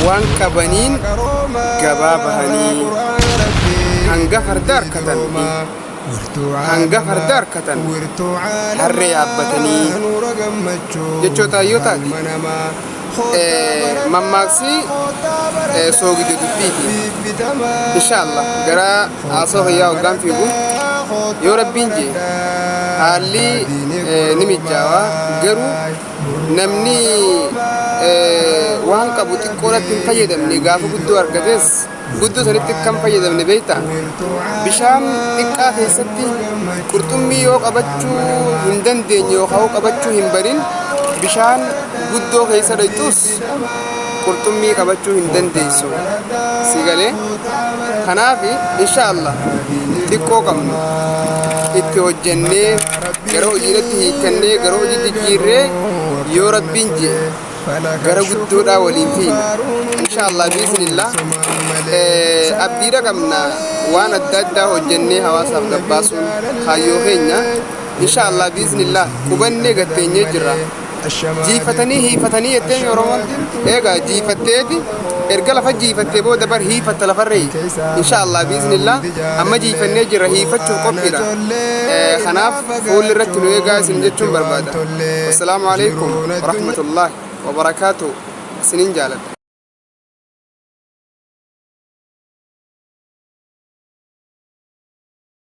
Waan qabaniin gabaa bahanii hanga farda arkatan hanga farda arkatan harree yaabbatanii jechoota hayyootaati. Mammaaksi soogidda dubbiiti. Insha Allah gara haasoo kiyyaa hoggaan fiigu yoo rabbiin jee haalli ni mijjaawa garuu namni waan qabu xiqqoodhatti hin fayyadamne gaafa guddoo argates guddoo sanitti kan fayyadamne beekta. Bishaan xiqqaa keessatti qurxummii yoo qabachuu hin dandeenye yookaan qabachuu hin barin bishaan guddoo keessa dhaqxus qurxummii qabachuu hin dandeessu. Si galee? Kanaaf insha Allah xiqqoo qabnu itti hojjennee gara hojiirratti hiikkannee gara hojii jijjiirree yoo rabbiin jee gara guddoodhaa waliin fiina. Insha Allah biiznillah abdiidha qabna waan adda addaa hojjennee hawaasaaf gabbaasuun kaayyoo keenya. Insha Allah biiznillah qubannee gatteenyee jirra. Jiifatanii hiifatanii jetteemi Oromoon. Eegaa jiifatteeti erga lafa jiifattee booda bar hiifatta lafarree. Insha Allah biiznillah amma jiifannee jirra hiifachuuf qophiidha. Kanaaf fuulli irratti nu eegaa isin jechuun barbaada. Wassalaamu alaikum warahmatullahi wabarakaatuh. Isinin jaaladha.